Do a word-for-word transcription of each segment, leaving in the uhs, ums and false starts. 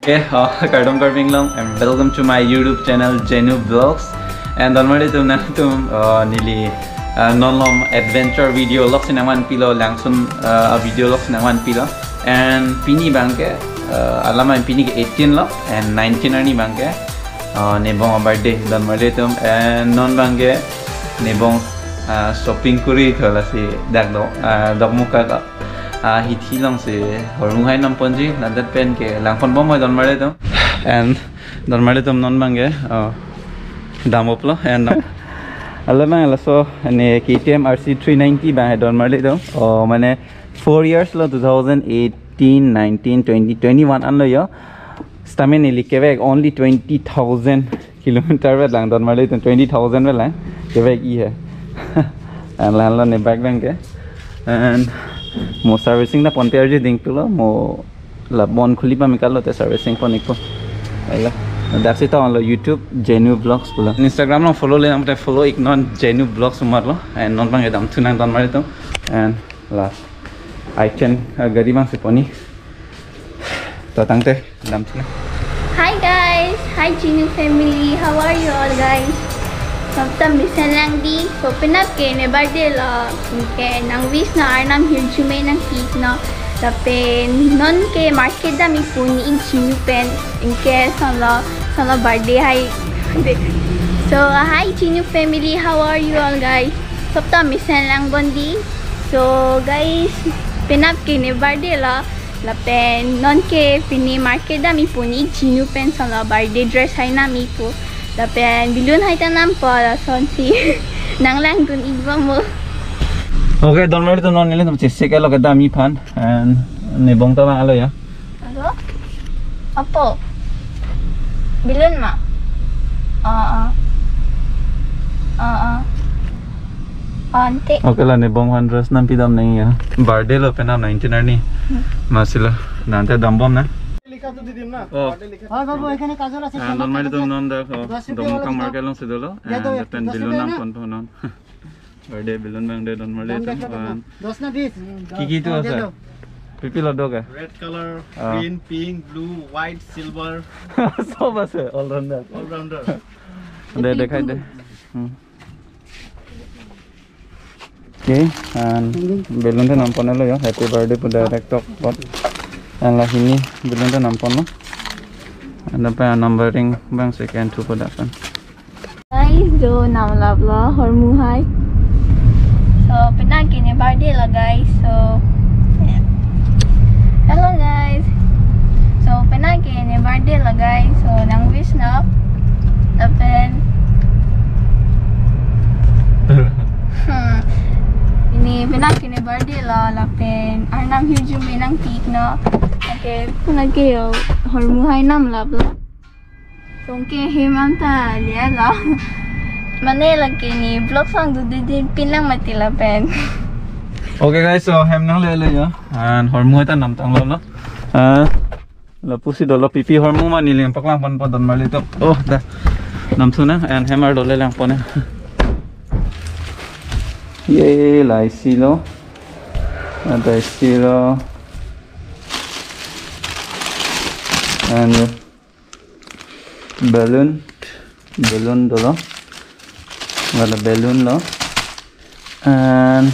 Okay, uh, kardom Karbi Anglong, and welcome to my YouTube channel, Jenu Vlogs. And donmarli atum, nangtum, uh, neli, uh, non malom adventure video vlog si nangvanpilo, langsun, uh, a video vlog si nangvanpilo. And pini abangke, uh, alam abang pini ke eighteen lo, and nineteen arni abangke, uh, Nebong a-birthday, donmarli atum, and non abangke Nebong, uh, shopping kuri thola si dak do, uh, Dokmoka ka, uh, hithi along si hormu hai namponji, ladak pen ke langponbom oi donmarli atum. And donmarli atum, non abangke, uh, dam-oplo, and, uh, alam abang laso ne K T M R C three ninety abang hai donmarli atum. Oh, mane four years lo, two thousand eighteen, nineteen, twenty, twenty-one anlo yo. Sitame neli kevek only twenty thousand kilometer vet lang, donmarli atum, twenty thousand vet lang. Kevek-i hai. And lahenlo ne bike abangke. And mo servicing ta ponpe arju dingpulo, mo la bon khuli pame kalo te servicing pon-ikpo. Aila. Daksi ta onlo YouTube Jenu Vlogs pulo. Instagram along follow-le nangte follow-iknon, Jenu Vlogs marlo. And non abangke damthunang donmarli atum. And la Aichen, uh, gari abang si pon-i. To tangte damthunang. Hi guys, hi Jinu family, how are you all guys? Sopta mesen lang di, so penap ke ne birthday lo, anke nang-wish non, arnam hirjume nangpiknon. Lapen non ke market damji pu ne ik Jinu pen, anke sonlo, sonlo birthday hai. So hi Jinu family, how are you all guys? Sopta mesen lang bon di. So guys, penap ke ne birthday lo. Lapen non ke pini market damji pu ne ik Jinu pen sonlo birthday dress hai namji pu. Lapen balloon hai ta nampo, lasonsi nang langdun-ikbom mo. Okay, donmarli atum, non nelitum chesik-etlo kedamji aphan. And Nebong ta vanglo ya. Alo? Apo? Balloon ma? Ah, ah. Ah, ah. Ante. Okay, la Nebong aphan dress nampidam nangji ya. Birthday lo penap nineteen arni. Hmm. Masilo. Nangte dambom na. লিখা তো দি দিম না। Oh. লিখা। হয় বাবু, এখানে কাজল আছে, হ্যাঁ, সোনা donmarli কাজল atum, আছে। Non dak, oh, দশ রুপি Dokmoka ওয়ালা market along si dolo. ইয়া তো And একটু, then দশ রুপি balloon না? Namponpo non. Birthday balloon abang de, donmarli atum. দাম দেখো তো। দশ না বিশ? কি কি তো আছে? Pipi lo do ke? Red color, ah, green, pink, blue, white, silver. Sob ase, all rounder. All rounder. De, dekhai de. Hmm. Okay, and balloon ta namponlo yo. Happy birthday pu direct tok pot. And la hini balloon ta namponlo. And then pa numbering abang second two pu dakan. Guys, do namlaplo hormu hai. So, penap ke ne birthday lo guys. So, yeah. Hello guys. So, penap ke ne birthday lo guys. So, nang-wish non. Lapen. Hmm. Pini penap ke ne birthday lo, lapen arnam hirjume nangpiknon. Okay, penap ke yo hormu hai namlaplo. Tongke hem anta liya lo. Mane lake ne vlog sang dodun pin lang mati lapen. Okay guys, so hem nanglelo ya. And hormu ta namtanglo lo. Ah, lapusi dolo, pipi hormu ma neli nangpaklangponpo donmarli atum. Oh, da. Namthunang and hem ar dole langpon. Ye, la isi lo. Ada isi lo. And balloon, balloon dolo. Wala balloon lo. And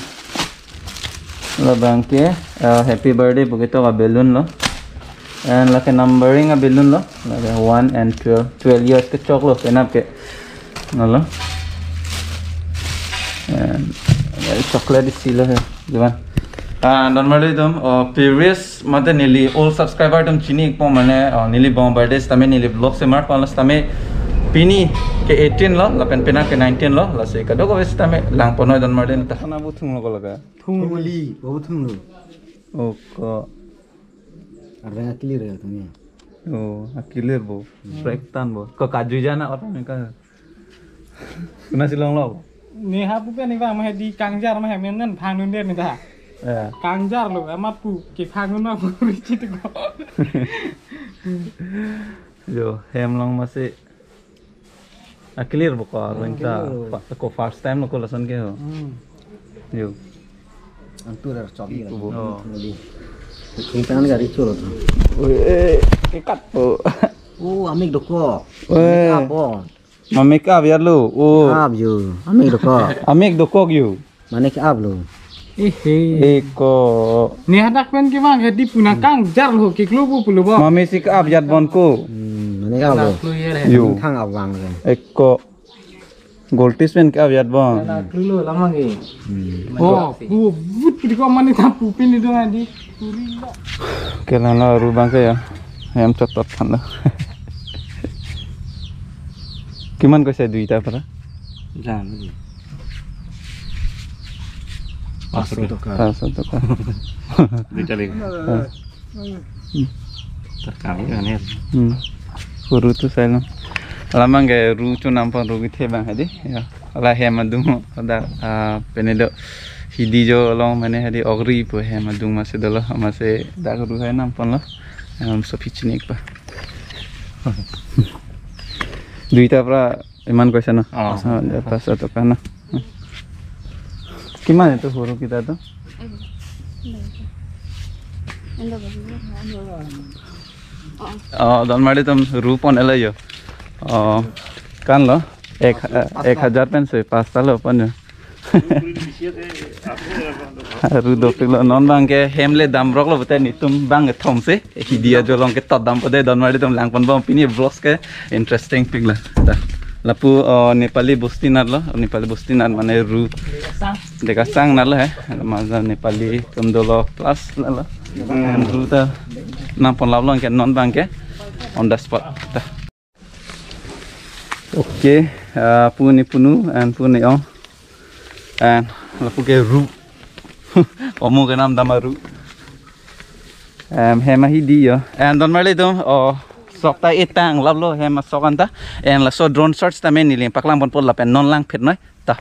labang ke, uh, happy birthday pu ketok a-balloon lo. And lake numbering a-balloon lo. Lake one and twelve. Twelve years kechoklo, penap ke. Nolo. And, uh, chocolate isi lo he. Gimana? Ah, donmarli atum, oh, previous mate neli old subscriber atum chini-ikpo mane, oh, neli bong birthday sitame neli vlog si marpon lo sitame pini ke eighteen lo, lapen penap ke nineteen lo, lasi kadokave sitame langpon noi donmarli atum ta. Sana bu thung lo ko laga? Thungli, babu thunglu. Oh, ko. Arve clear ya thung ya. Oh, clear bo. Hmm. Strike tan bo. Ko kaju jana orang ni ka. Kena silong lo. Ne ha pupe ne ba ma di kangjar ma ha men nan phang nun der ne ta. Eh. Kangjar lo, amat pu ke phang nun ma pu richit ko. Jo, hem along masi a-clear bo ko, ah, lengta clear. Fa-, ko first time lo ko lason ke ho. Hmm. Jo. Antur ar chobi. Iko bo. Oh. Thungli. Kung tan gari cholo tha. Oi, eh, kekat po. Oh, amik dokok. Oi. Amik apon. Amik ap ya lo. Oh. Ap yo. Amik dokok. Amik dokok yo. Mane ke-ap lo. Ehe. Eko. Ne hadak pen kevang hedi pu nangkangjar lo, keklo pu pulo bo. Mame si ke-ap jat bon ko. Hmm, mane ke-ap lo. Yo. Thang ap vang lo. Eko. Gold Fish pen ke-ap jat bon. Keklo lo lamang ke. Hmm. Oh, bu but pidi ko mane tha pu pin do adi. Kelang lo ru abang ke ya. Hem chot tot than lo. Kiman koise duita apra? Jan. Paso toka. Paso toka. Duita lagi. Ah. Terkami kan ya. Hmm. Huru tu silent. Lamang ke ru chonam pon ru kethe abang hedi. Ya. Hala hem adung ada, ah, pine do hidi jo along mane hedi ogri pu hem adung masi dolo masi dak ru hai nam pon lo. Em, so pichinik pa. Duita apra iman koise na? Oh. Paso, ya, paso toka na. Kiman itu huru kita tu? Oh, don marli atum ru pon elo yo. Oh, kan lo. Ek, ek hajar pen se pasta lo pon yo. Ru dopik lo non abang ke hem le damrok lo pute netum abang kethom si. Hidi ajo along ketot dampo de don marli atum lang pon bom pini vlogs ke interesting pik la. Ta. Lapu, oh, Nepali bosti nat lo, Nepali bosti nat mane ru. Dekasang nat lo he. Maza Nepali atum dolo plus la lo. Ru ta nam pon lap lo ke non abang ke on the spot. Ta. Okay, ah, pu ne punu and pu ne ong. And lapu ke ru. Omo ke nam dam aru. Em, hem ahidi yo. And don marli atum, oh, sok ta etang lap lo hem asok anta. And laso drone shot ta me neli paklang pon po lapen non lang phet noi. Ta.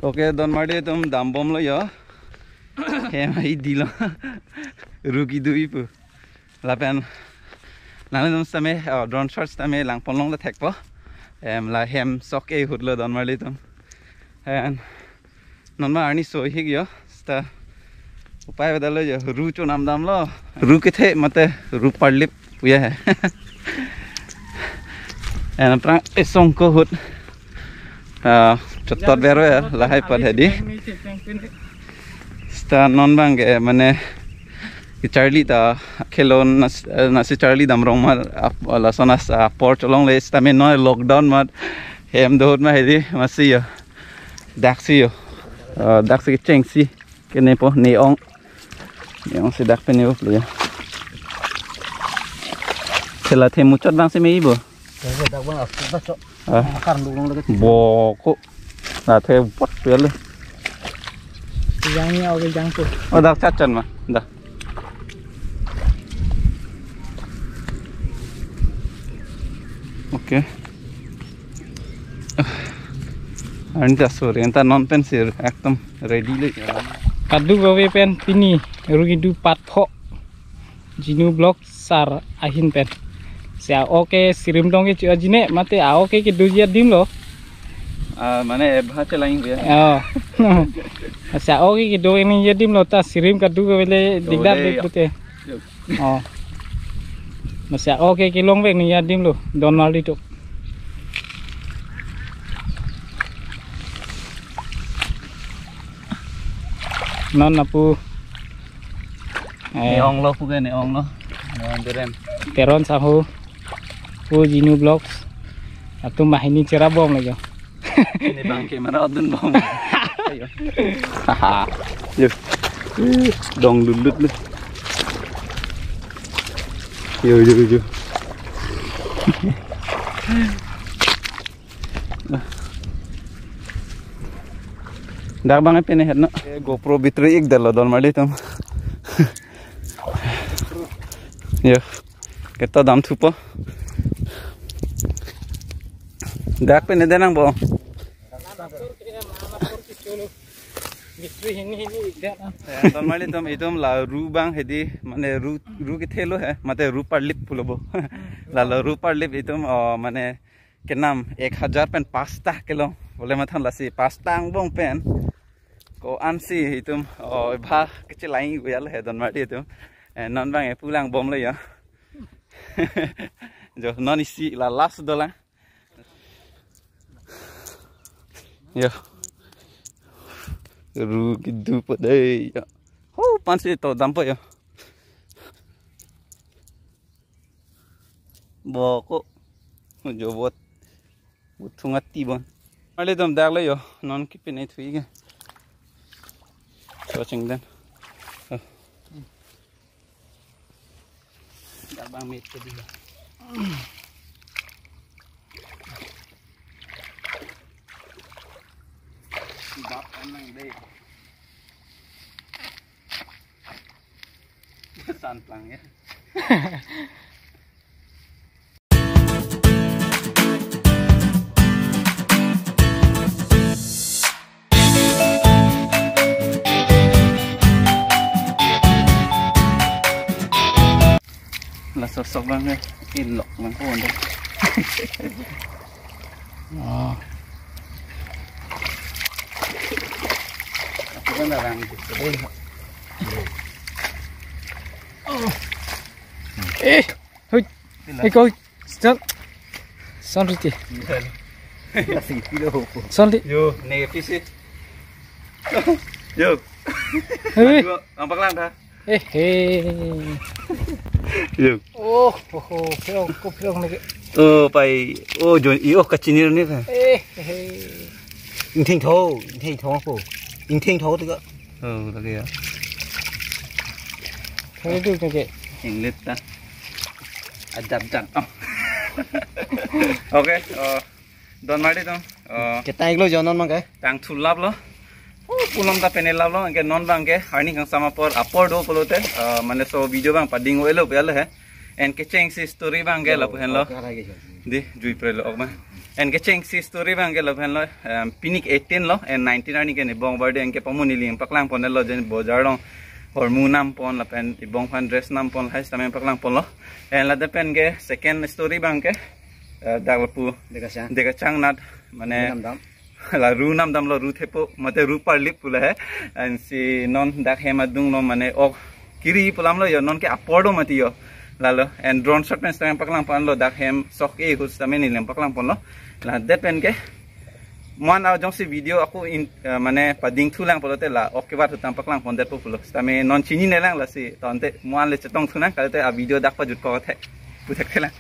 Okay, don marli atum dam bom lo yo. Hem ahidi lo. Ru kedui pu. Lapen nangli atum sitame, oh, drone shot sitame lang pon longle thekpo. Em, la hem sok ke ahut lo don marli atum. And non ma arni so hik yo. Sita upai beda lo yo. Ru chonam dam lo. Ru kethe mate ru parlip puya he. And aphrang esong ko ahut. Ah, chot tot vero ya, lahai pat hedi. Sita non abang ke mane kecharli ta khelon nas-, eh, nasi charli dam rong ma ap-, lason as apor cholongle sitame non lockdown mat hem do ahut ma hedi masi yo. Daksi yo. Ah, daksi kechengsi kene po ne ong. Ne ong si dak pene up lo ya. Thela the muchot abang si me-i bo. Dak bang aku dah, Cok. Ah. Akar dulong lagi. Boko. Dak the bot pial. Yang ni oke yang tu. Oh, dak chat chan ma. Dah. Oke. Ani ta sore, anta non pen sir, ekdom ready le. Kadokave pen pini, ru kedo part pho. Jinu Vlogs sar ahin pen. Si a-ok ke sirim dong ke chu ajine, mate a-ok ke kedoji adim lo. Ah, mane ebha chelang ya. Oh. Si a-ok ke kedo ini adim lo ta sirim kadokave le dikdar dikdar te. Yuk. Oh. Masi a-ok ke kelong vek ni adim lo, Don Marli atum. Non lapu. Ne-ong lo pu ke, ne-ong lo. Ne-ong berem. Teron sangho. Pu Jinu Vlogs. Atum mahini cherap bom lagi. Ne bang camera odun bom. Ayo. Yo. Dong lulut lu. Yo, yo, yo. Dak bang pine het no. GoPro battery ik dalo Don Marli atum. Yo. Kita dam thupo. Dak pine denang bo. Don Marli atum, itum la ru bang hedi, mane ru, ru kethelo he, mate ru parlip pulo bo. Lalo ru parlip itum, oh, mane kenam ek hajar pen pasta kelong. Bole mathan lasi pasta angbong pen. Ko-ansi itum, oh, bha kechelai guyal he Don Marli atum. Eh, non bang e pulang bom lo ya. Jo, non isi la last dolang. Ya. Ru kedo po dei ya. Ho, pansi to dampo ya. Boko. Jo bot. Bot thung ati bon. Marli atum dak le yo. Non kipine thui ke. Cho chingdam. Oh. Dak bang mit ke dia. Bap anang dei. San plang ya. Laso sok bang ke ilok bang ko anda. Oh. Aku kan orang itu. Eh, hui. Eh, kau. Son. Son riti. Son di. Yo, ne pisi. Yo. Hei. Yo, ang paklang ta. Eh, hei. Yo. Oh, oh, oh, pherong, ko pherong ne ke. Oh, pai. Oh, jo, i oh kachinir ne pa. Eh, hei. Ingtheng tho, ingtheng tho ko. Ingtheng tho tu ka. Oh, lagi ya. Hei tu ne ke. Inglit ta. Ajat jat. Oh. Oke, oh. Don Marli atum. Oh. Ketang iklo jonon mang ke? Tang thulap lo. Oh, punom ta pine lap lo, anke non bang ke, arni kangsam apor, apor do pulote, eh, mane laso video bang pading o elo pial he. En kechengsi story bang ke lapu henlo. Di, jui pre lo ok ma. En kechengsi story bang ke lapu henlo, em, pini ke eighteen lo, en nineteen arni ke ne bong birthday anke pamun ili paklang pon lo jen bojar long. Hormu nam pon lapen ibong aphan dress nam pon hai sitame paklang pon lo. En ladak pen ke second story bang ke, eh, dak lapu Dekachang. Dekachang nat, mane Namdam. La ru namdam lo, ru thepo, mate ru parlip pu la he. Ansi non dak hem adung lo mane ok kiri pu alam lo yo, non ke apor do mati yo. Lalo, en drone shot pen sitame paklang pon lo dak hem sok e hu sitame neli paklang pon lo. Ladak pen ke. Mo-an a jongsi video ako in, eh, mane pading thulang pulote la ok kebat ahut tang paklang pon detpo pulo. Sitame non chinine lang lasi, tangte mo-an le chetong thunang, kalite a video dak pajut ko the. Pu thekthe lang.